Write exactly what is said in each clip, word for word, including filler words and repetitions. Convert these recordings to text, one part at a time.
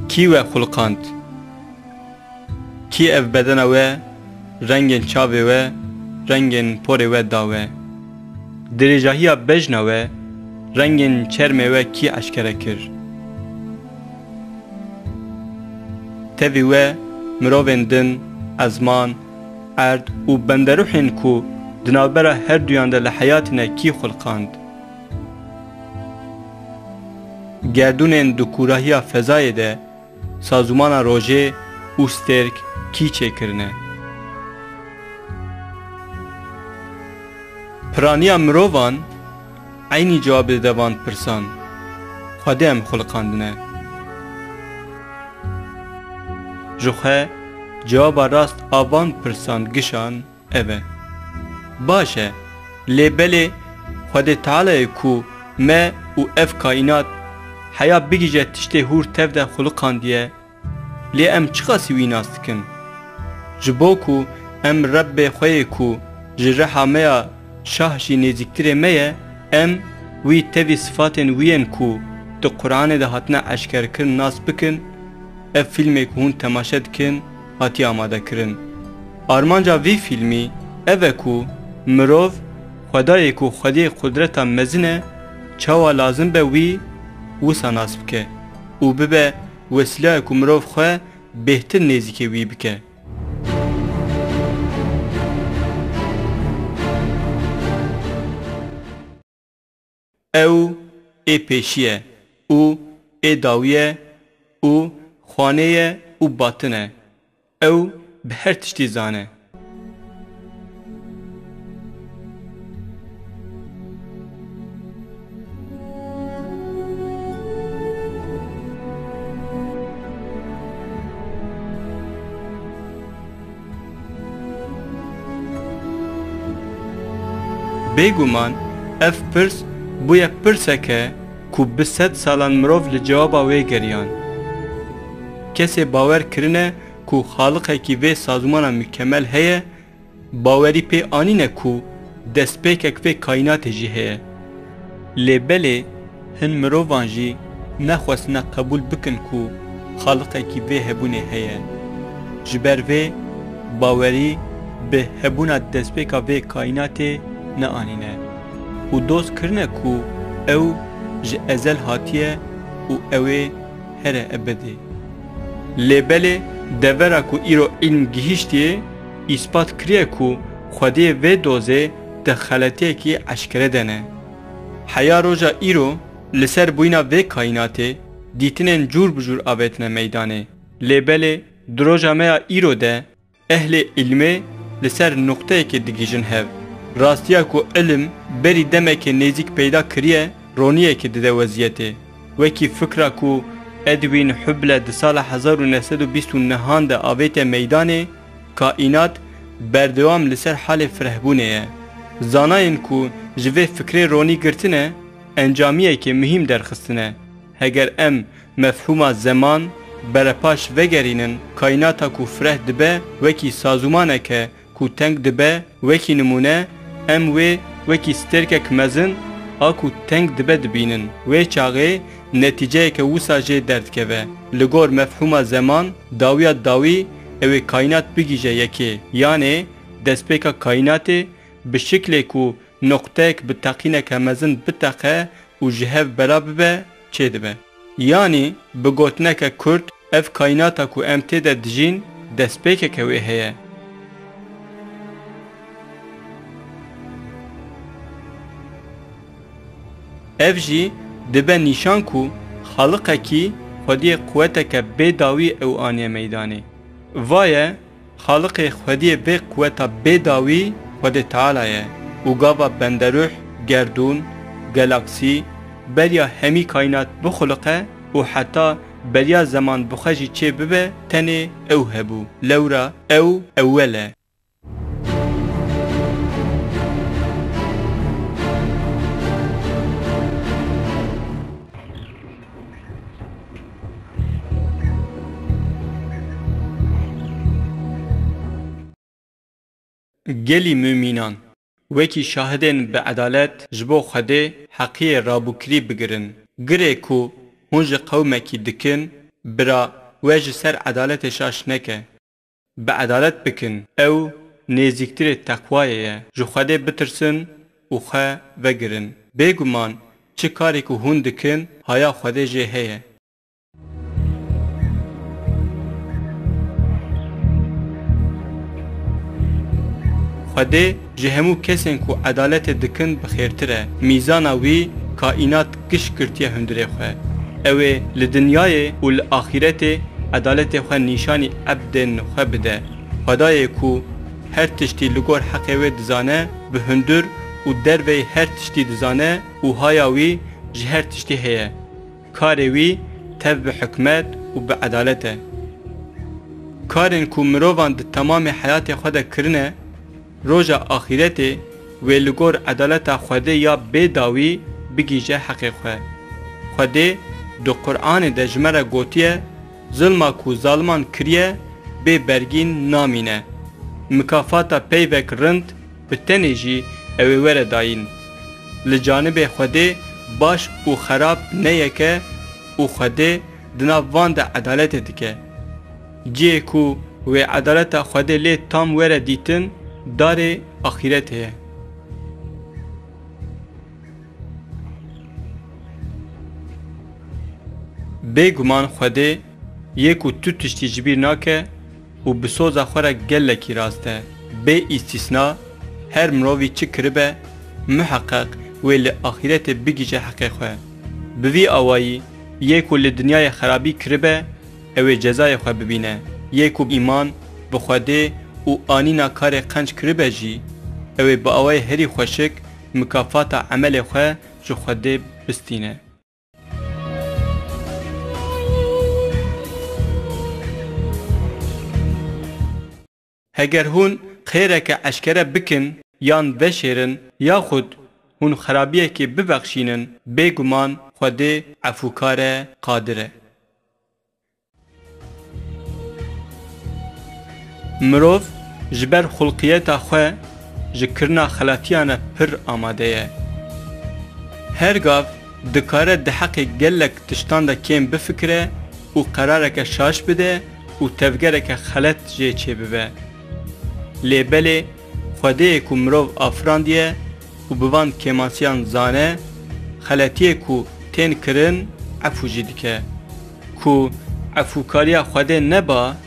Kî we xuliqand? Kî ev bedena we, rengên çavê we, rengên porê we da we? Dirêjahiya bejna we, rengên çermê we kî eşkere kir? Tevî we mirovên din, ezman, erd û benderuhên ku di navbera herduyan de li heyatî ne kî xuliqand? Gerdûnên di kûrahiya fezayê de sazûmana rojê û stêrk kî çêkirine? Piraniya mirovan eynî cewabê dide van pirsan, Xwedê em xuliqandine. Ji xwe cewaba rast a van pirsan gişan ev e. Baş e, lê belê Xwedê Tealayê ku me û ev kaînat heya bigihîje tiştê hûr tev de xuliqandiye, lê em çiqasî wî nas dikin? Ji bo ku em Rebbê xwe yê ku ji reha me ya şah jî nêzîktirê me ye, em wî tevî sifatên wî yên ku di Quranê de hatine eşkerkirin nas bikin, ev fîlmê ku hûn temaşe dikin hatiye amadekirin. Armanca vî fîlmî ev e ku mirov Xwedayê ku xwediyê qudreta mezin e, çawa lazim be wî wisa nas bike û bibe wesîleyek ku mirov xwe bêhtir nêzîkê wî bike. Ew ê pêşî ye û ê dawî ye û xwanê ye û batin e. Ew bi her tiştî zane. Bêguman ev pirs bûye pirseke ku bi sed salan mirov li cewaba wê geriyan. Kesê bawer kirine ku Xaliqekî vê sazûmana mukemel heye, bawerî pê anîne ku destpêkek vê kaînatê jî heye. Lê belê hin mirovan jî nexwestine qebûl bikin ku Xaliqekî vê hebûnê heye. Ji ber vê bawerî bi hebûna destpêka vê kaînatê neanîne û doz kirine ku ew ji ezel hatiye û ew ê here ebedê. Lê belê devera ku îro îlm gihîştiye, îspat kiriye ku xwediyê vê dozê di xeletiyekî eşkere de ne. Heya roja îro li ser bûyîna vê kaînatê dîtinên cûr bi cûr avêtine meydanê. Lê belê di roja me ya îro de ehlê îlmê li ser nuqteyekê digihîjin hev. Rastiya ku îlim berî demekê nêzîk peyda kiriye, roniyekê dide weziyetê. Wekî fikra ku Edwin Hubble di sala hezar û neh sed û bîst û nehan de avête meydanê, kaînat berdewam li ser halê firehbûnê ye. Zanayên ku ji vê fikrê ronî girtine, encamiyekê muhîm derxistine. Heger em mefhûma zeman berepaş vegerînin, kaînata ku fireh dibe wekî sazûmaneke ku teng dibe, wekî nimûne, em wê wekî stêrkek mezin a ku teng dibe dibînin. Wê çaxê netîceyeke wisa jê derdikeve. Li gor mefhûma zeman, dawiya dawî ew ê kaînat bigihîje yekê, yanê destpêka kaînatê bi şiklê ku noqteyek bi teqîneke mezin biteqe û ji hev bela bibe, çêdibe. Yanî bi gotineke kurt, ev kaînata ku em tê de dijîn, destpêkeke wê heye. Ev jî dibe nîşan ku Xaliqekî xwediyê quweteke bê dawî ew aniye meydanê. Va ye, Xaliqê xwediyê vê quweta bê dawî Xwedê Teala ye û gava benderuh, gerdûn, galaksî, beriya hemî kaînat bixuliqe û heta beriya zeman bi xwe jî çê bibe, tenê ew hebû. Lewra ew ewel e. Gelî mumînan, wekî şahidên bi edalet ji bo Xwedê heqiyê rabûkirî bigirin. Girê ku hûn ji qewmekî dikin, bira we ji ser edaletê şaş neke. Bi edalet bikin, ew nêzîktirê teqwayê ye. Ji Xwedê bitirsin û xwe vegirin. Bêguman çi karê ku hûn dikin, haya Xwedê jê heye. Xwedê ji hemû kesên ku edaletê dikin bi xêrtir e. Mîzana wî kaînat giş girtiye hundirê xwe. Ew ê li dinyayê û li axîretê edaletê xwe nîşanî ebdên xwe bide. Xwedayê ku her tiştî li gor heqê wê dizane, bi hundir û derveyî her tiştî dizane û haya wî ji her tiştî heye. Karê wî tev bi hikmet û bi edalet e. Karên ku mirovan di temamê heyatê xwe de kirine, roja axîretê wê li gor edaleta Xwedê ya bê dawî bigihîje heqê xwe. Xwedê di Quranê de ji me re gotiye, zilma ku zaliman kiriye bê bergîn namîne. Mikafata peyvek rind bi tenê jî ew ê were dayîn. Li canibê Xwedê baş û xerab ne yek e û Xwedê di nav van de edaletê dike. Cihê ku wê edaleta Xwedê lê tam were dîtin, darê axîretê ye. Bêguman Xwedê yê ku tu tiştî ji bîr nake û bi soza xwe re gelekî rast e. Bê îstîsna, her mirovî çi kiribe, miheqeq wê li axîretê bigihîje heqê xwe. Bi vî awayî, yê ku li dinyayê xerabî kiribe, ew ê cezayê xwe bibîne. Yê ku îman bi Xwedê û anîna karê qenc kiribe jî, ew ê bi awayê herî xweşik mikafata emelê xwe ji Xwedê bistîne. Heger hûn xêreke eşkere bikin yan veşêrin, yaxud hûn xerabiyekê bibexşînin, bêguman Xwedê efûkar e, qadir e. Mirov ji ber xulqiyeta xwe ji kirina xelatiyan re pir amade ye. Her gav dikare di heqê gelek tiştan de kêm bifikire û qerareke şaş bide û tevgereke xelet jê çêbibe. Lê belê Xwedêyê ku mirov afirandiye û bi van kêmasiyan zane, xeletiyê ku tên kirin efû jî dike. Ku efûkariya Xwedê neba,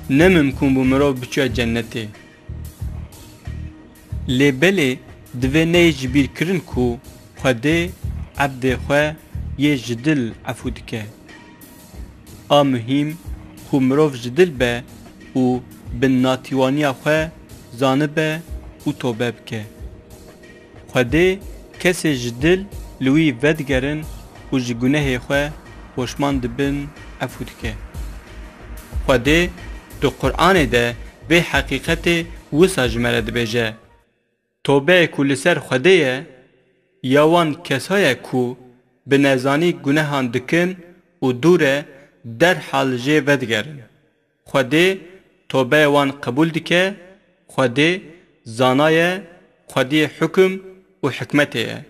ne mimkûn bû mirov biçûya cennetê. Lê belê divê neyê ji bîr kirin ku Xwedê ebdê xwe yê ji dil efû dike. A muhîm ku mirov ji dil be û bi natîwaniya xwe zanibe û tobe bike. Xwedê kesê ji dil li wî vedigerin û ji gunehê xwe poşman dibin, efû dike. Xwedê di Quranê de vê heqîqetê wisa ji me re dibêje, Tobeyê ku li ser Xwedê ye, ya wan kesa ye ku bi nezanî gunehan dikin û dûr e, derhal jê vedigerin. Xwedê tobeya wan qebûl dike, Xwedê zana ye, Xwediyê hukum û hikmetê ye.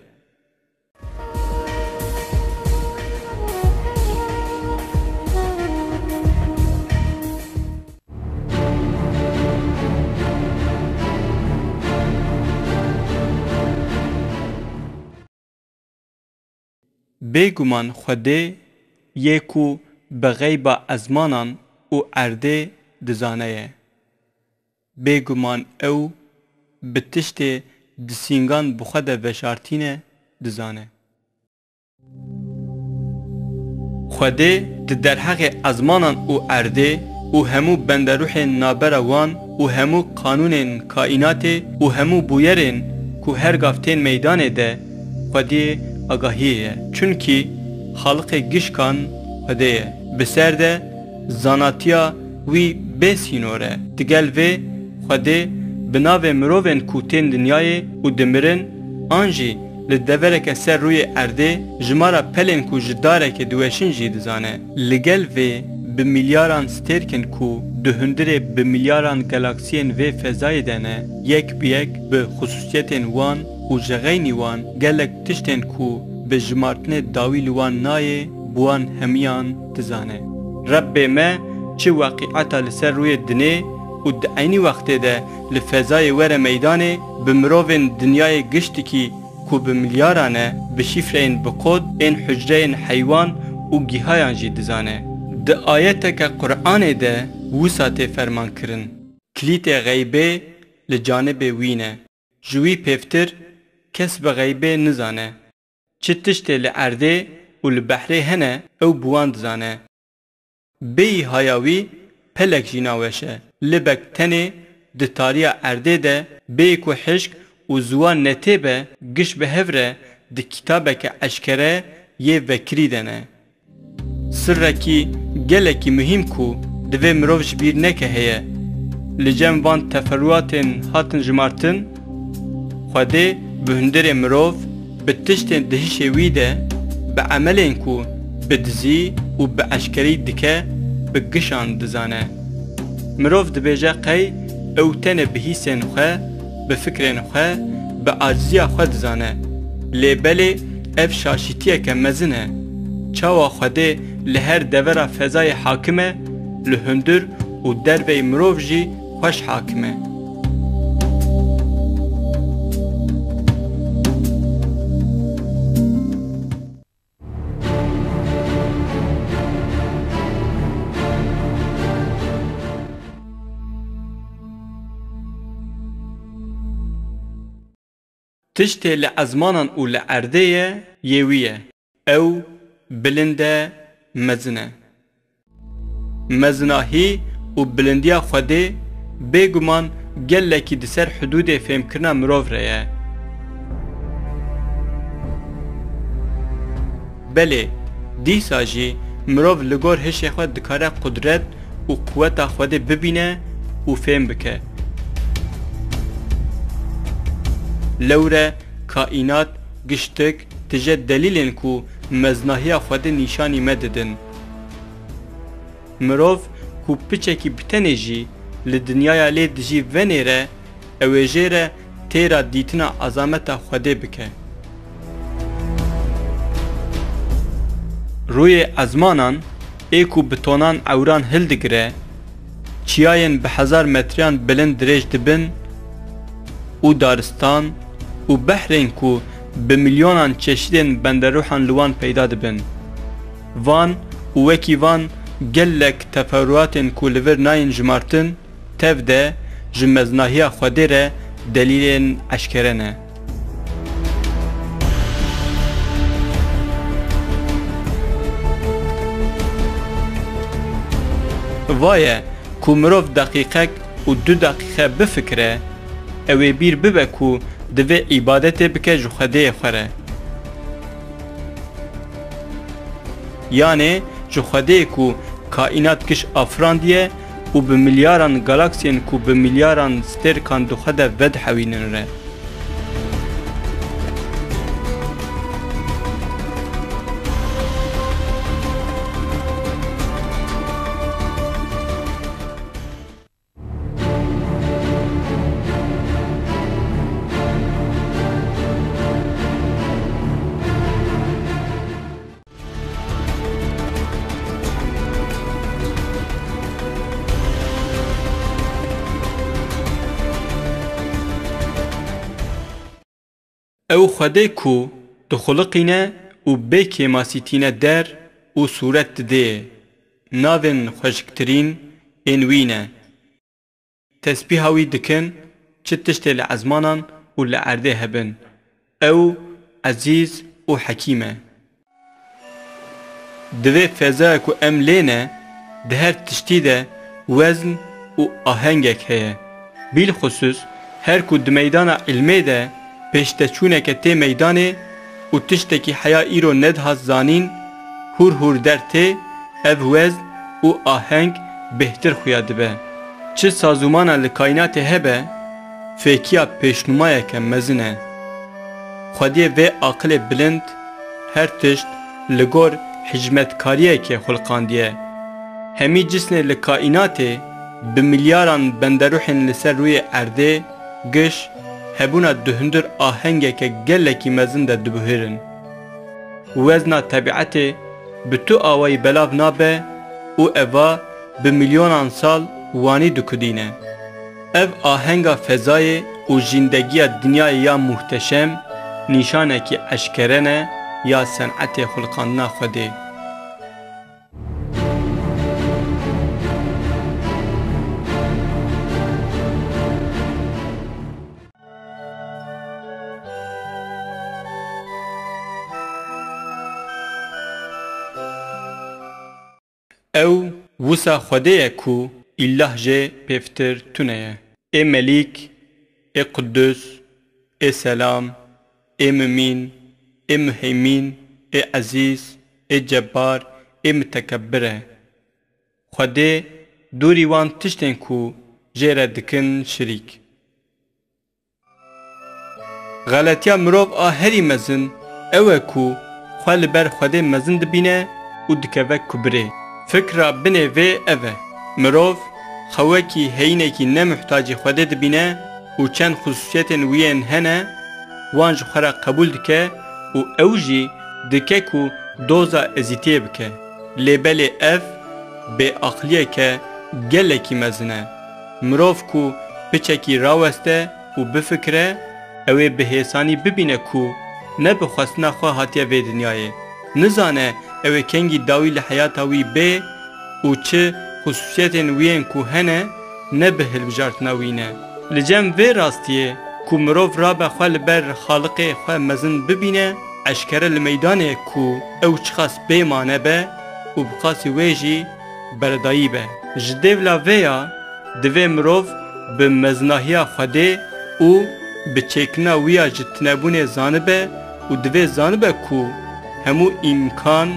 Bêguman Xwedê yê ku bi xeyba ezmanan û erdê dizane ye. Bêguman ew bi tiştê di sîngan bi xwe de veşartîne dizane. Xwedê di derheqê ezmanan û erdê û hemû benderûhên nabera wan û hemû qanûnên kaînatê û hemû bûyerên ku her gav tên meydanê de Xwediyê agahiyê ye. Çunkî Xaliqê gişkan Xwedê ye. Bi ser de zanatiya wî bê sînor e. Digel vê, Xwedê bi navê mirovên ku tên dinyayê û dimirin, an jî li devereke ser rûyê erdê, ji ma re pelên ku ji darekê diweşin jî dizane. Li gel vê, bi milyaran stêrkên ku di hundirê bi milyaran galaksiyên vê fezayê de ne, yek bi yek bi xusûsiyetên wan û jexeynî wan gelek tiştên ku bi jimartinê dawî li wan nayê, bi wan hemiyan dizane. Rebbê me çi weqîeta li ser rûyê dinê û di eynî wextê de li fezayê were meydanê, bi mirovên dinyayê giştikî ku bi milyaran e, bi şîfreyên bi kod ên hucreyên heywan û gihayan jî dizane. Di ayeteke Quranê de wisa tê fermankirin: Kilîtê xeybê li canibê wî ne. Ji wî pêvtir kes bi xeybê nizane. Çi tiştê li erdê û li behrê hene, ew bi wan dizane. Bêyî haya wî pelek jî naweş e. Libek tenê di tariya erdê de bêyî ku hişk û ziwan netê be, giş bi hev re di kitabeke eşkere yê vekirî de ne. Sirrekî gelekî muhîm ku divê mirov ji bîr neke heye. Li cem van teferruatên hatin jimartin, Xwedê bi hundirê mirov, bi tiştên di hişê wî de, bi emelên ku bi dizî û bi eşkerî dike, bi gişan dizane. Mirov dibêje qey ew tenê bi hîsên xwe, bi fikrên xwe, bi aciziya xwe dizane. Lê belê ev şaşîtiyeke mezin e. Çawa Xwedê li her devera fezayê hakim e, li hundir û derveyî mirov jî xweş hakim e? Tiştê li ezmanan û li erdê ye, yê wî ye. Ew bilind e, mezin e. Mezinahî û bilindiya Xwedê bêguman gelekî di ser hidûdê fêmkirina mirov re ye. Belê, dîsa jî mirov li gor hişê xwe dikare qudret û quweta Xwedê bibîne û fêm bike. Lewre kaînat, giştik, tije delîlên ku mezinahiya Xwedê nîşanî me didin. Mirov ku piçekî bi tenê jî li dinyaya lê dijî venêre, ew ê jê re têra dîtina ezameta Xwedê bike. Rûyê ezmanan ê ku bi tonan ewran hildigire, çiyayên bi hezar metreyan bilind dirêj dibin û daristan û behrên ku bi milyonan çeşidên benderûhan li wan peyda dibin. Van û wekî van gelek teferruatên ku li vir nayên jimartin, tev de ji mezinahiya Xwedê re delîlên eşkere ne. Va ye ku mirov deqîqek û du deqîqe bifikire, ew ê bîr bibe ku divê îbadetê bike ji Xwedêyê xwe re. Yanê ji Xwedê ku kaînat giş afirandiye û bi milyaran galaksiyên ku bi milyaran stêrkan di xwe de vedihewînin re. Ew Xwedê ku dixuliqîne û bê kêmasî tîne der û sûret didê, navên xweşiktirîn ên wî ne. Tesbîha wî dikin, çi tiştê li ezmanan û li erdê hebin. Ew ezîz û hekîm e. Di vê fezaya ku em lê ne, di her tiştî de wezn û ahengek heye. Bîlxusûs her ku di meydana îlmê de pêşteçûneke tê meydanê û tiştekî heya îro nedihat zanîn, hûr hûr der tê, ev wezn û aheng bêhtir xuya dibe. Çi sazûmana li kaînatê hebe, fêkiya pêşnûmayeke mezin e. Xwediyê vê aqilê bilind her tişt li gor hicmetkariyekê xulqandiye. Hemî cisnê li kaînatê bi milyaran benderûhên li ser rûyê erdê, giş, hebûna di hundir ahengeke gelekî mezin de dibuhirin. Wezna tebîetê bi tu awayî belav nabe û eva bi milyonan sal wanî dikudîne. Ev ahenga fezayê û jîndegiya dinyayê ya muhteşem nîşanekî eşkere ne ya senetê xulqandina Xwedê. Ew wisa Xwedê ye ku îlah jê pêvtir tune ye. Ê Melîk, ê Qudus, ê Selam, ê Mimîn, ê Muheymîn, ê Ezîz, ê Cebbar, ê Mitekebbir e. Xwedê dûrî wan tiştên ku jê re dikin şirîk. Xeletiya mirov a herî mezin ew e ku xwe li ber Xwedê mezin dibîne û dikeve kubirê. Fikra binê vê ev e, mirov xwe wekî heyînekî ne muhtacî Xwedê dibîne û çend xusûsiyetên wî yên hene, wan ji xwe re qebûl dike û ew jî dike ku doza ezîtiyê bike. Lê belê ev bêaqiliyeke gelekî mezin e. Mirov ku piçekî raweste û bifikire, ew ê bi hêsanî bibîne ku ne bi xwestina xwe hatiye vê dinyayê. Nizane ew ê kengî dawî li heyata wî bê û çi xusûsiyetên wî yên ku hene ne bi hilbijartina wî ne. Li cem vê rastiyê ku mirov rabe xwe li ber Xaliqê xwe mezin bibîne, eşkere li meydanê ku ew çiqas bê mane be û bi qasî wê jî beredayî be. Ji dêvla vê ya divê mirov bi mezinahiya Xwedê û bi çêkirina wî ya ji tinebûnê zanibe û divê zanibe ku hemû îmkan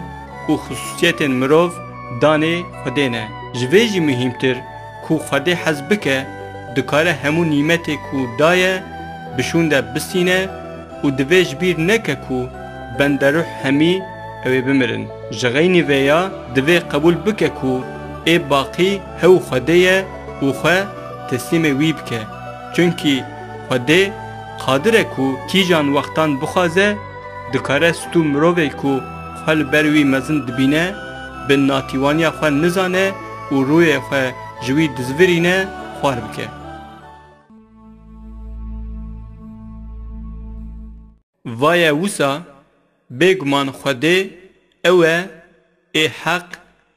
û xusûsiyetên mirov danê Xwedê ne. Ji vê jî muhîmtir, ku Xwedê hez bike, dikare hemû nîmetê ku daye, bi şûnde bistîne û divê ji bîr neke ku benderuh hemî ew ê bimirin. Ji xeynî vê ya divê qebûl bike ku ê baqî hew Xwedê ye û xwe teslîmê wî bike. Çunkî Xwedê qadir e ku kîjan wextan bixwaze, dikare stû mirovê ku xwe li ber wî mezin dibîne, bi natîwaniya xwe nizane û rûyê xwe ji wî dizvirîne, xwar bike. Vaye wisa, bêguman Xwedê ew e ê heq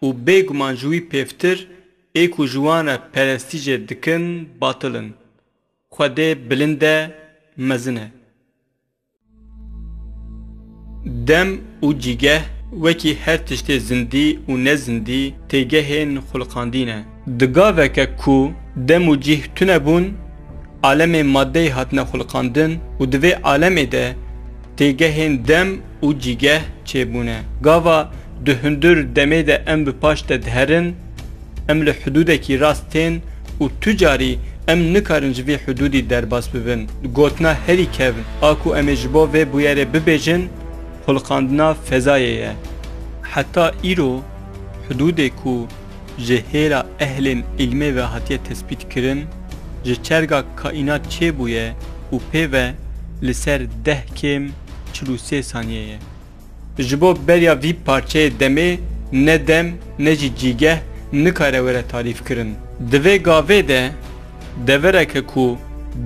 û bêguman ji wî pêvtir ê ku ji wan re perestîjê dikin, batil in. Xwedê bilind e, mezin e. Dem û cîgeh wekî her tiştê zindî û nezindî têgehên xulqandî ne. Di gaveke ku dem û cîh tune bûn, alemê maddeyê hatine xulqandin û di vê alemê de têgehên dem û cîgeh çêbûne. Gava di hundir demê de em bi paş de diherin, em li hidûdekî rast tên û tu carî em nikarin ji vê hidûdî derbas bibin. Gotina herî kevn a ku em ê ji bo vê bûyerê bibêjin, xulqandina fezayê ye. Heta îro hidûdê ku ji hêla ehlên îlmê ve hatiye tespîtkirin, ji çerga kaînat çêbûye û pê ve li ser deh kêm çil û sê saniye ye. Ji bo beriya vî parçeyê demê ne dem ne jî cîgeh nikare were tarîfkirin. Di vê gavê de devereke ku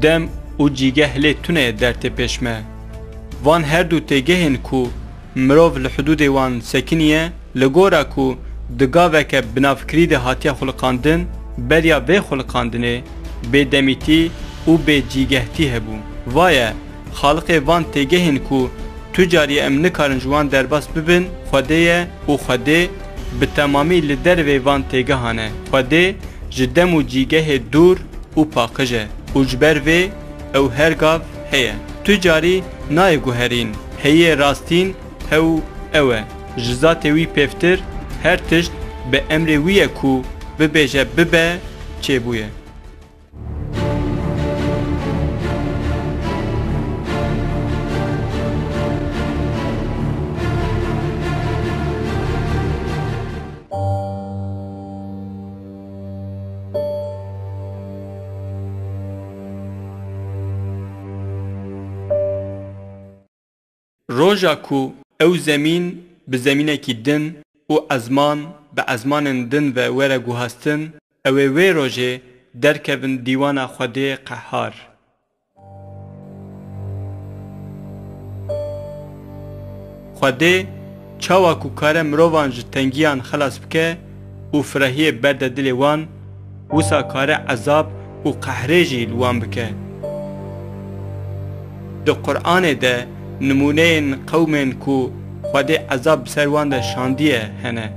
dem û cîgeh lê tune ye dertê pêş me. Van her du têgehên ku mirov li hidûdê wan sekiniye, li gora ku di gaveke binavkirî de hatiye xuliqandin, beriya vê xuliqandinê bêdemîtî û bêcîgehtî hebû. Vaye, Xaliqê van têgehên ku tu carî em nikarin ji wan derbas bibin, Xwedê ye û Xwedê bi temamî li dervê van têgehan e. Xwedê ji dem û cîgehê dûr û paqij e û ji ber vê ew her gav heye. Tu carî nayê guherîn. Heyê rastîn hew ew e. Ji zatê wî pêvtir her tişt bi emrê wî ye ku bibêje bibe, çêbûye. Roja ku ew zemîn bi zemînekî din û ezman bi ezmanên din ve were guhastin, ew ê wê rojê derkevin dîwana Xwedê qehar. Xwedê çawa ku kare mirovan ji tengiyan xelas bike û firehiyê berde dilê wan, wisa kare ezab û qehrê jî li wan bike. Di Qur'anê de nimûneyên qewmên ku Xwedê ezab bi ser wan de şandiye hene.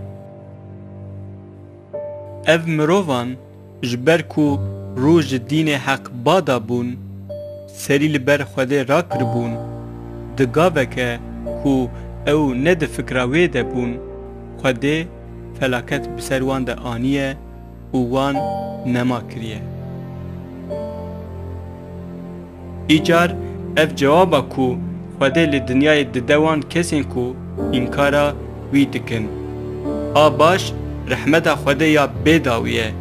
Ev mirovan ji ber ku rû ji dînê heq bada bûn, serî li ber Xwedê rakiribûn, di gaveke ku ew ne di fikra wê de bûn, Xwedê felaket bi ser wan de aniye û wan nema kiriye. Îcar ev cewaba ku Xwedê li dinyayê dide wan kesên ku înkara wî dikin. A baş rehmeta Xwedê ya bê dawî ye.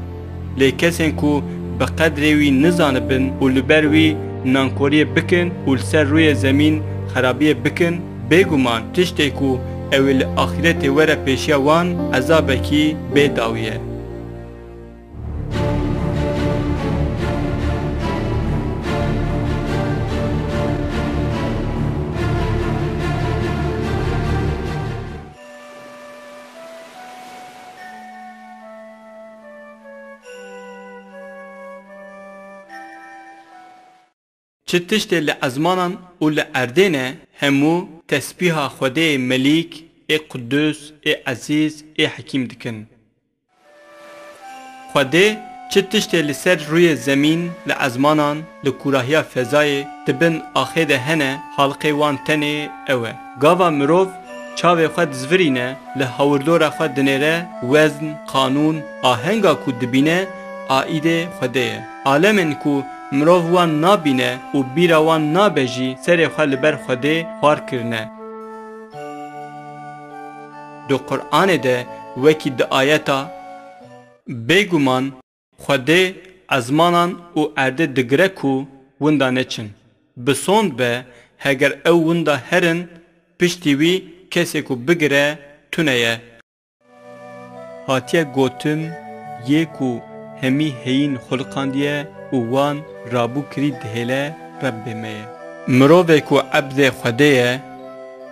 Lê kesên ku bi qedrê wî nizanibin û li ber wî nankoriyê bikin û li ser rûyê zemîn xerabiyê bikin, bêguman tiştê ku ew ê li axîretê were pêşiya wan ezabekî bê dawî ye. Çi tiştê li ezmanan û li erdê ne, hemû tesbîha Xwedê yê Melîk, ê Qudus, ê Ezîz, ê Hekîm dikin. Xwedê çi tiştê li ser rûyê zemîn, li ezmanan, li kûrahiya fezayê, di bin axê de hene, xaliqê wan tenê ew e. Gava mirov çavê xwe dizvirîne, li hawirdora xwe dinêre, wezn, qanûn, ahenga ku dibîne, aîdê Xwedê ye. Alemên ku mirov wan nabîne û bîra wan nabe jî serê xwe li ber Xwedê xwar kirine. Di Qur'anê de wekî di ayeta, Bêguman Xwedê ezmanan û erdê digire ku winda neçin. Bi sond be, heger ew winda herin, piştî wî kesê ku bigire tune ye. Hatiye gotin, yê ku hemî heyîn xuliqandiye û wan rabû kirî dihêle, Rebbê me ye. Mirovê ku ebdê Xwedê ye,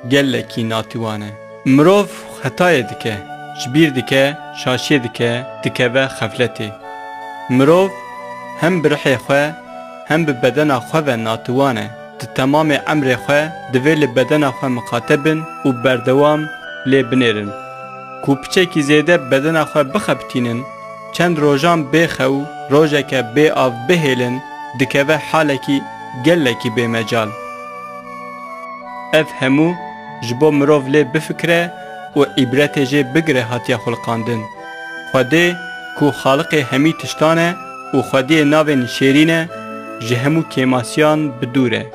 gelekî natiwan e. Mirov xetayê dike, ji bîr dike, şaşiyê dike, dikeve xefletê. Mirov hem bi rihê xwe, hem bi bedena xwe ve natiwan e. Di temamê emrê xwe divê li bedena xwe miqate bin û berdewam lê binêrin. Ku piçekî zêde bedena xwe bixebitînin, çend rojan bê xew, rojeke bê av bihêlin, dikeve halekî gelekî bêmecal. Ev hemû ji bo mirov lê bifikire û îbretê jê bigire hatiye xuliqandin. Xwedê ku Xaliqê hemî tiştan e û xwediyê navên şêrîn e, ji hemû kêmasiyan bi dûr e.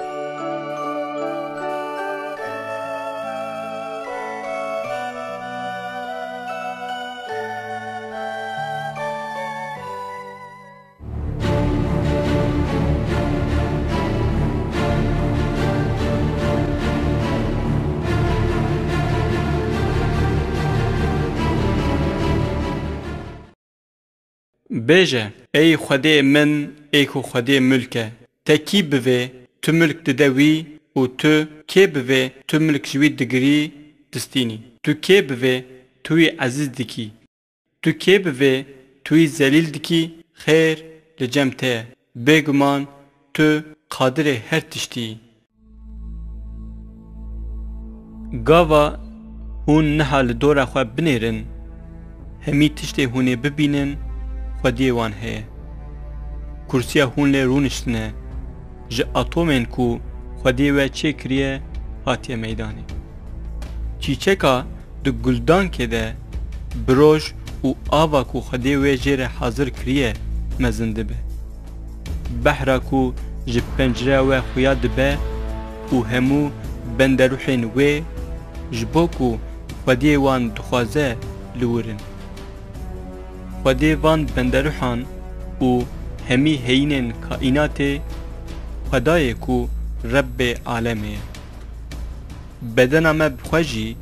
Bêje, ey Xwedê min, ê ku Xwedê milk e, te kî bivê, tu milk dide wî û tu kê bivê, tu milk ji wî digirî, distînî. Tu kê bivê, tu wî ezîz dikî. Tu kê bivê, tu wî zelîl dikî, xêr li cem te ye. Bêguman tu qadirê her tiştî yî. Gava hûn niha li dora xwe binêrin, hemî tiştê hûn ê bibînin, xwediyê wan heye. Kursiya hûn lê rûniştine, ji atomên ku xwediyê we çêkiriye, hatiye meydanê. Çîçeka di guldankê de bi roj û ava ku Xwedê wê jê re hazir kiriye mezin dibe. Behra ku ji pencreya we xuya dibe û hemû benderuhên wê ji bo ku Xwediyê wan dixwaze li wir in. Xwedê van benderuhan û hemî heyînên kaînatê Xwedayê ku Rebbê alemê ye. Bedena me bi xwe jî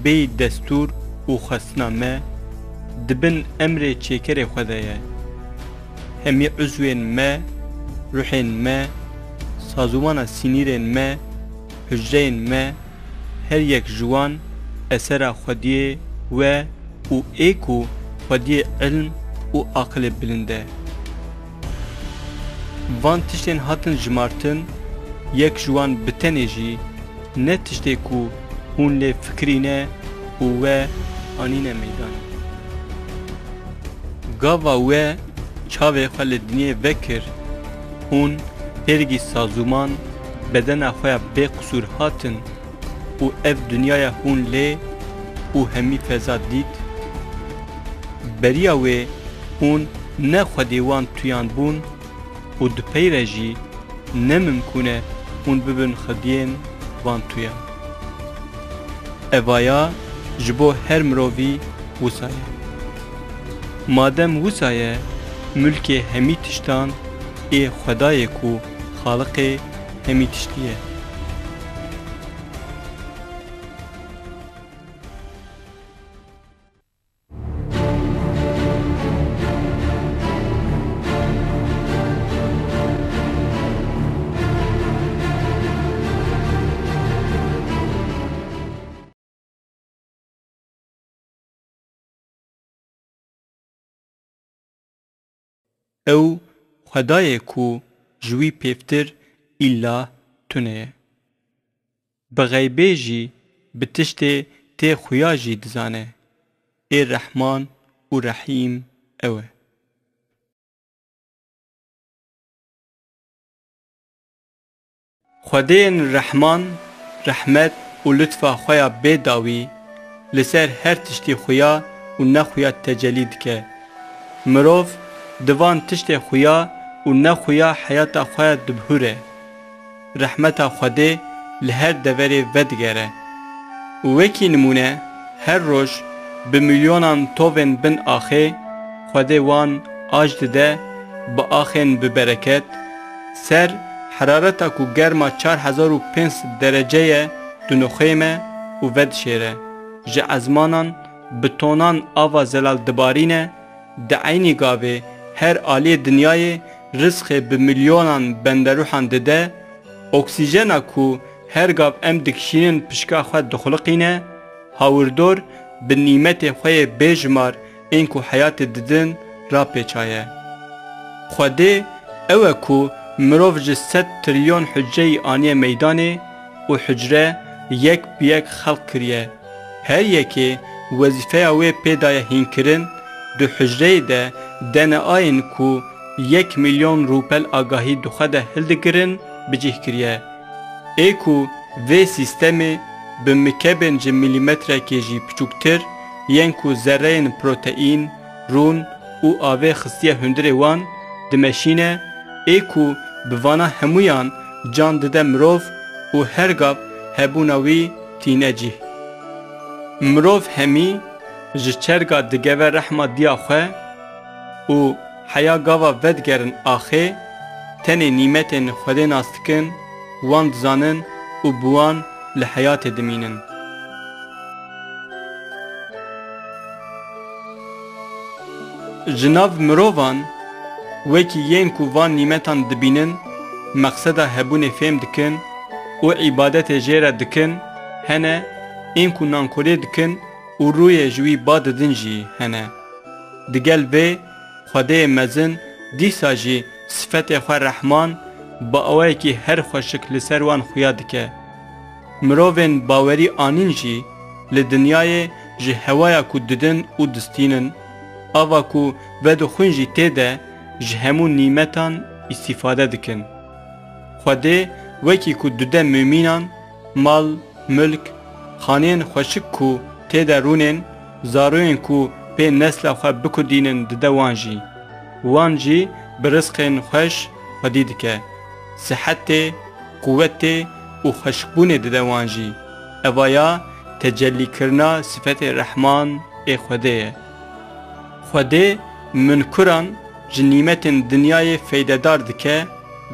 bêyî destûr û xwestina me di bin emrê çêkerê xwe de ye. Hemî uzwên me, ruhên me, sazûmana sinîrên me, hucreyên me, her yek ji wan esera xwediyê we û ê ku xwediyê ilm û aqilê bilind e. Van tiştên hatin jimartin, yek ji wan bi tenê jî ne tiştê ku hûn lê fikirîne û we anîne meydanê. Gava we çavê xwe li dinyê vekir, hûn pêrgî sazûman bedena xwe ya bê qisûr hatin û ev dinyaya hûn lê û hemî feza dît. Beriya wê hûn ne xwedê wan tuyan bûn û di pey re jî ne mimkûn e hûn bibin xwediyên van tuyan. Evaya ji bo her mirovî wisa ye. Madem wisa ye, milkê hemî tiştan ê Xwedayê ku Xaliqê hemî tiştî ye. Ew Xwedayê ku ji wî pêvtir îlah tune ye. Bi xeybê jî bi tiştê tê xuya jî dizane. Ê Rehman û Rehîm ew e. Xwedêyên Rehman rehmet û lutfa xwe ya bê dawî li ser her tiştî xuya û nexuya tecelî dike. Mirov di van tiştê xuya û nexuya heyata xwe dibihûre. Rehmeta Xwedê li her deverê vedigere. Wekî nimûne, her roj bi milyonan tovên bin axê Xwedê wan aj dide, bi axên bi bereket, ser herareta ku germa çar hezar û pênc sed derece ye, dinoxême û vedişêre. Ji ezmanan bi tonan ava zelal dibarîne, di eynî gavê her aliyê dinyayê rizqê bi milyonan benderûhan dide, oksîjena ku her gav em dikişînin pişka xwe dixuliqîne, hawirdor bi nîmetê xwe yê bêjimar ên ku heyatê didin rapêça ye. Xwedê ew e ku mirov ji sed trilyon hucreyî aniye meydanê û hucre yek bi yek xelq kiriye. Her yekê wezîfeya wê pê daye hînkirin, di hucreyê de D N A'yên ku yek milyon rûpel agahî di xwe de hildigirin, bi cih kiriye. Ê ku vê sîstemê bi mikebên ji milîmetrekê jî piçûktir, yên ku zereyên proteîn, rûn û avê xistiye hundirê wan, dimeşîne, ê ku bi vana hemûyan can dide mirov û her gav hebûna wî tîne cih. Mirov hemî ji çerga digeve rehma diya xwe û heya gava vedigerin axê, tenê nîmetên Xwedê nas dikin, wan dizanin û bi wan li heyatê dimînin. Ji nav mirovan, wekî yên ku van nîmetan dibînin, meqseda hebûnê fêm dikin û îbadetê jê re dikin, hene ên ku nankolê dikin û rûyê ji wî ba didin jî hene. Digel vê, Xwedêyê mezin dîsa jî sifetê xwe Rehman bi awayekî her xweşik li ser wan xuya dike. Mirovên bawerî anîn jî li dinyayê ji hewaya ku didin û distînin, ava ku vedixwin jî tê de ji hemû nîmetan îstîfade dikin. Xwedê wekî ku dide mumînan, mal, milk, xaneyên xweşik ku tê de rûnên, zaroyên ku pê nesla xwe bikudînin dide wan jî. Wan jî bi rizqên xweş xwedî dike. Sihetê, quwetê û xweşikbûnê dide wan jî. Evaya tecellîkirina sifetê Rehman ê Xwedê ye. Xwedê minkuran ji nîmetên dinyayê feydedar dike,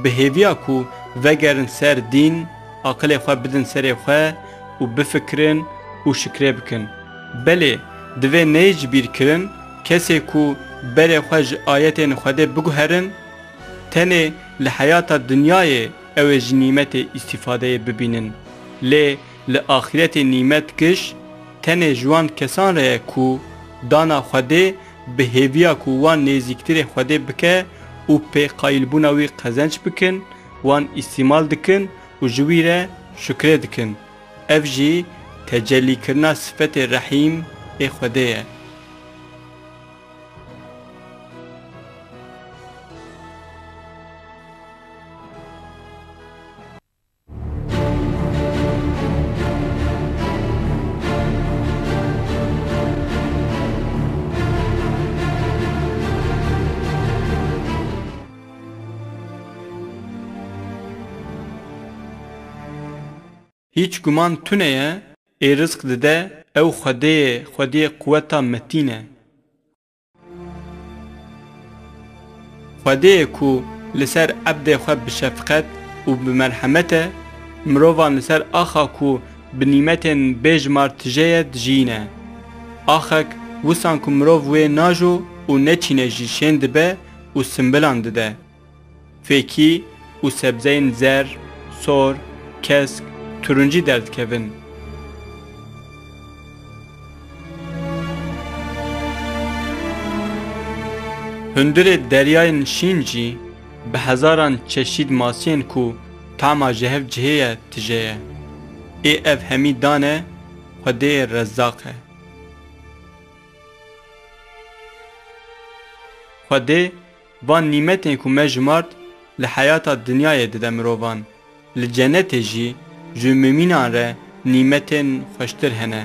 bi hêviya ku vegerin ser dîn, aqilê xwe bidin serê xwe û bifikirin û şikrê bikin. Belê, Divê neyê ji bîr kirin, kesê ku berê xwe ji ayetên Xwedê biguherin, tenê li heyata dinyayê ew ê ji nîmetê îstîfadeyê bibînin. Lê li axîretê nîmet giş tenê ji wan kesan re ye ku dana Xwedê bi hêviya ku wan nêzîktirê Xwedê bike û pê qayîlbûna wî qezenc bikin, wan îstîmal dikin û ji wî re şukrê dikin. Ev jî tecellîkirina sifetê Rehîm ê Xwedê ye. Hîç guman tune ye, ê rizq dide, ew Xwedê ye, Xwediyê quweta metîn e. Xwedê ye ku li ser ebdê xwe bi şefqet û bi merhemet e, mirovan li ser axa ku bi nîmetên bêjimar tije ye, dijiyîne. Axek wisan ku mirov wê najo û neçîne jî şên dibe û simbilan dide. Fêkî û sebzeyên zer, sor, kesk, turincî derdikevin. Hundirê deryayên şîn jî bi hezaran çeşîd masiyên ku tama ji hev cihê ye tije ye. Ê ev hemî dane Xwedê Rezzaq e. Xwedê van nîmetên ku me jimart li heyata dinyayê dide mirovan. Li cenetê jî ji mumînan re nîmetên xweştir hene.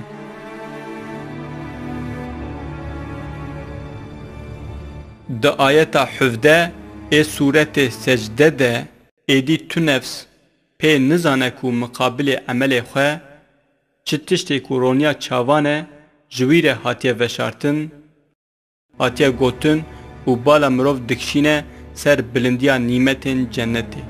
Di ayeta hevdeh ê sûretê Secde de êdî tu nefs pê nizane ku miqabilê emelê xwe, çi tiştê ku roniya çavan e, ji wî re hatiye veşartin, hatiye gotin û bala mirov dikişîne ser bilindiya nîmetên cenetê.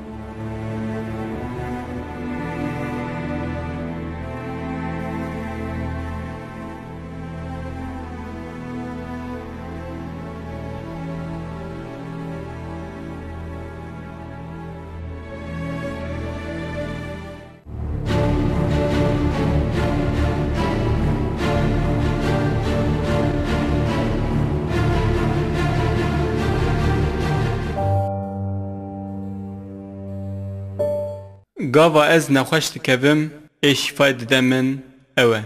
Gava ez nexweş dikevim, ê şîfayê dide min, ew e.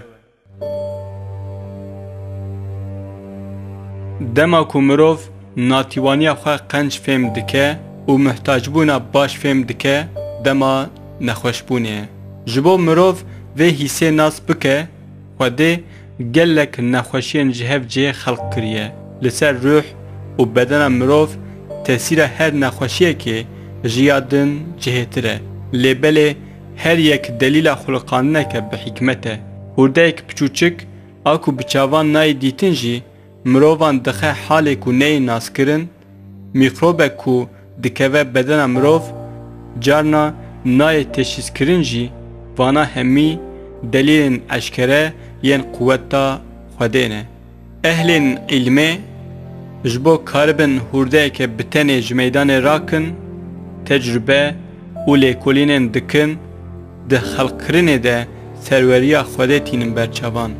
Dema ku mirov natîwaniya xwe qenc fêm dike û mihtacbûna baş fêm dike, dema nexweşbûnê ye. Ji bo mirov vê hîsê nas bike, Xwedê gelek nexweşiyên ji hev cihê xelq kiriye. Li ser ruh û bedena mirov tesîra her nexweşiyekê ji ya din cihêtir e. Lê belê her yek delîla xuliqandineke bi hikmet e. Hûrdeyek piçûçik a ku bi çavan nayê dîtin jî mirovan dixe halê ku neyê naskirin, mîkrobek ku dikeve bedena mirov, carna nayê teşhîskirin jî, vana hemî delîlên eşkere yên quweta Xwedê ne. Ehlên îlmê ji bo karibin hûrdeyeke bi tenê ji meydanê rakin, tecrube û lêkolînên dikin, di xelqkirinê de serweriya Xwedê tînin ber çavan.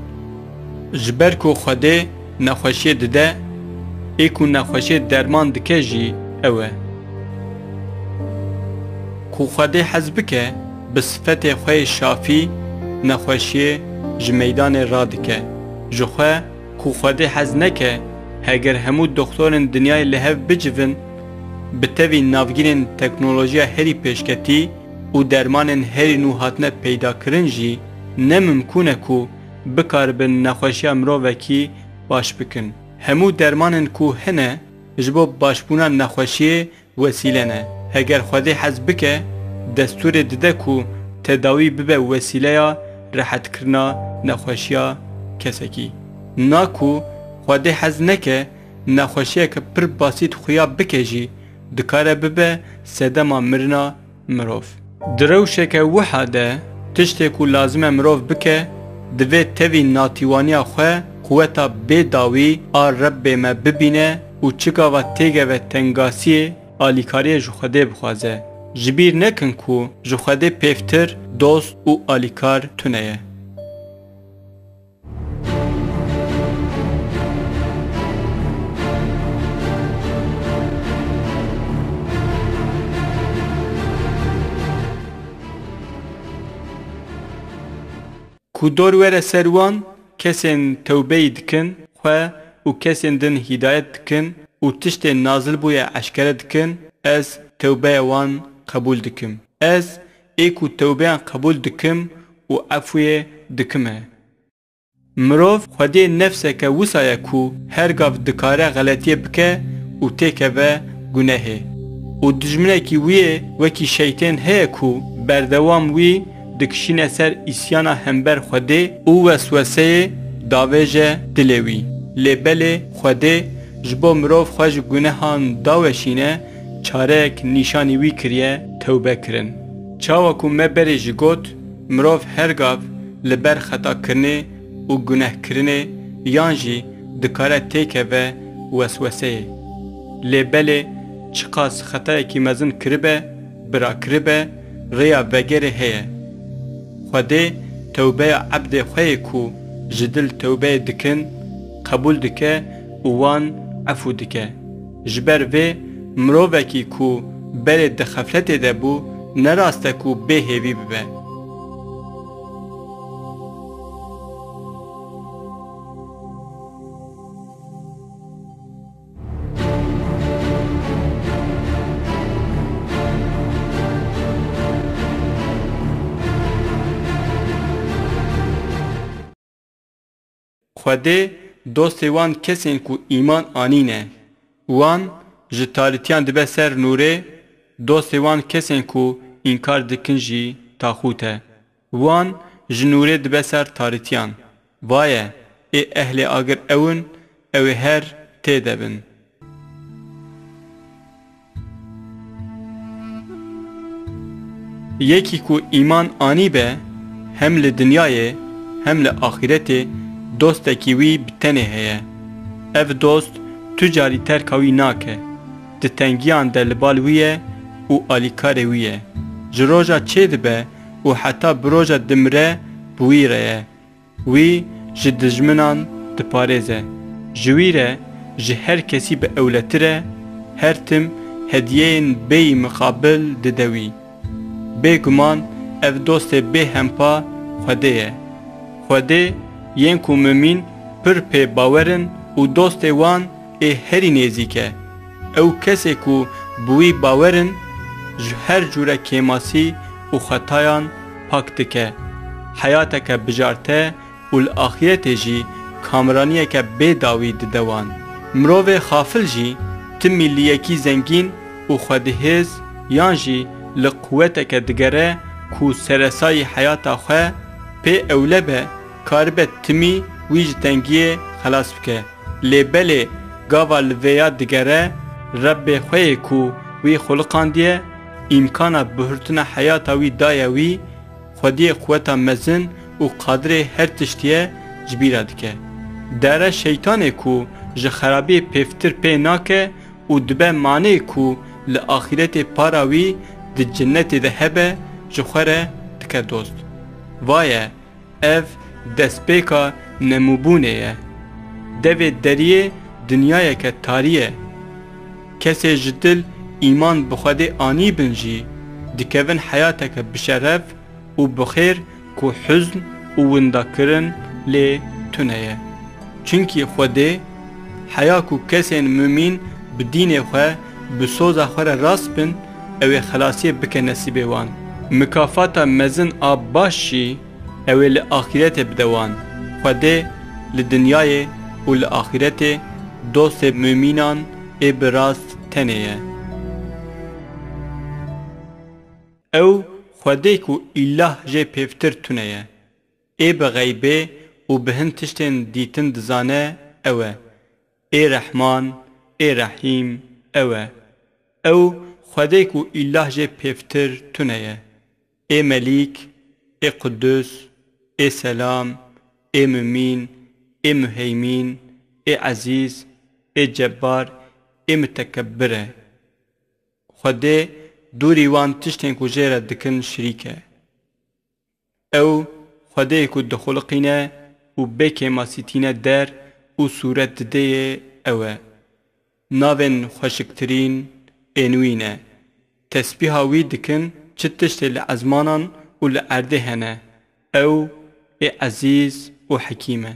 Ji ber ku Xwedê nexweşiyê dide, ê ku nexweşiyê derman dike jî ew e. Ku Xwedê hez bike, bi sifetê xwe yê şafî nexweşiyê ji meydanê radike. Ji xwe ku Xwedê hez neke, heger hemû doxtorên dinyayê li hev bicivin, bi tevî navgînên teknolojiya herî pêşketî û dermanên herî nû hatine peydakirin jî, ne mimkûn e ku bikaribin nexweşiya mirovekî baş bikin. Hemû dermanên ku hene ji bo başbûna nexweşiyê wesîle ne. Heger Xwedê hez bike, destûrê dide ku tedawî bibe wesîleya rehetkirina nexweşiya kesekî. Na ku Xwedê hez neke, nexweşiyeke pir basît xuya bike jî, dikare bibe sedema mirina mirov. Di rewşeke wiha de, tiştê ku lazim e mirov bike, divê tevî natîwaniya xwe quweta bê dawî a Rebbê me bibîne û çi gava têkeve tengasiyê, alîkariyê ji Xwedê bixwaze. Ji bîr nekin ku ji Xwedê pêvtir dost û alîkar tune ye. Ku dor were ser wan kesên tewbeyî dikin, xwe û kesên din hîdayet dikin û tiştên nazil bûye eşkere dikin, ez tewbeya wan qebûl dikim. Ez ê ku tewbeyan qebûl dikim û efûyê dikime. Mirov xwediyê nefseke wisa ye ku her gav dikare xeletiyê bike û têkeve gunehê. Û dijminekî wî yê wekî şeytên heye ku berdewam wî dikişîne ser îsyana hember Xwedê û wesweseyê davêje dilê wî. Lê belê Xwedê ji bo mirov xwe ji gunehan daweşîne, çareyek nîşanî wî kiriye tewbe kirin. Çawa ku me berê jî got, mirov her gav li ber xetakirinê û gunehkirinê yan jî dikare têkeve wesweseyê. Lê belê çiqas xetayekî mezin kiribe, birakiribe, rêya vegerê heye. Xwedê tewbeya ebdê xwe yê ku ji dil tewbeyê dikin, qebûl dike û wan efû dike. Ji ber vê mirovekî ku berê di xefletê de bû, ne rast e ku bê hêvî bibe. Xwedê dostê wan kesên ku îman anîne, wan ji tarîtiyan dibe ser nûrê, dostê wan kesên ku înkar dikin jî taxût e. Wan ji nûrê dibe ser tarîtiyan. Vaye, ê ehlê agir ew in, ew ê her tê de bin. Yekî ku îman anîbe, hem li dinyayê hem li axîretê dostekî wî bi tenê heye. Ev dost tu carî terka wî nake. Di tengiyan de li bal wî ye û alîkarê wî ye. Ji roja çêdibe û heta bi roja dimire bi wî re ye. Wî ji dijminan diparêze. Ji wî re ji her kesî bi ewletir e, her tim hediyeyên bêyî miqabil dide wî. Bêguman ev dostê bêhempa Xwedê ye. Xwedê yên ku mimîn pir pê bawer in û dostê wan ê herî nêzîk e. Ew kesê ku bi wî bawer in, ji her cûre kêmasî û xetayan pak dike. Heyateke bijarte û li axîretê jî kamraniyeke bê dawî dide wan. Mirovê xafil jî timî li yekî zengîn û xwedihêz yan jî li quweteke digere ku seresayî heyata xwe pê ewle be, karibe timî wî ji tengiyê xelas bike. Lê belê gava li vêya digere, Rebbê xwe yê ku wî xuliqandiye, îmkana bihurtina heyata wî daye wî, Xwediyê quweta mezin û qadirê her tiştî ye, ji bîra dike. Dere şeytanê ku ji xerabiyê pêvtir pê nake û dibe maneyê ku li axîretê para wî di cinnetê de hebe, ji xwe re dike dost. Vaye, ev destpêka nemûbûnê ye. Devê deriyê dinyayeke tarî ye. Kesê ji dil îman bi Xwedê anîbin jî, dikevin heyateke bişeref û bi xêr ku huzn û windakirin lê tune ye. Çimkî Xwedê heya ku kesên mumîn bi dînê xwe, bi soza xwe re rast bin, ew ê xelasiyê bike nesîbê wan. Mikafata mezin a baş jî ew ê li axîretê bide wan. Xwedê li dinyayê û li axîretê dostê mumînan ê bi rast tenê ye. Ew Xwedê ku îlah jê pêvtir tune ye. Ê bi xeybê û bi hin tiştên dîtin dizane ew e. Ê Rehman, ê Rehîm ew e. Ew Xwedê ku îlah jê pêvtir tune ye. Ê Melîk, ê Qudus, ê Selam, ê Mumîn, ê Muheymîn, ê Ezîz, ê Cebbar, ê Mutekebbir e. Xwedê dûrî wan tiştên ku jê re dikin şirîk e. Ew Xwedê ku dixuliqîne û bê kêmasî tîne der û sûret didê yê ew e. Navên xweşiktirîn ên wî ne. Tesbîha wî dikin çi tiştê li ezmanan û li erdê hene. Ew ê Ezîz û Hekîm e.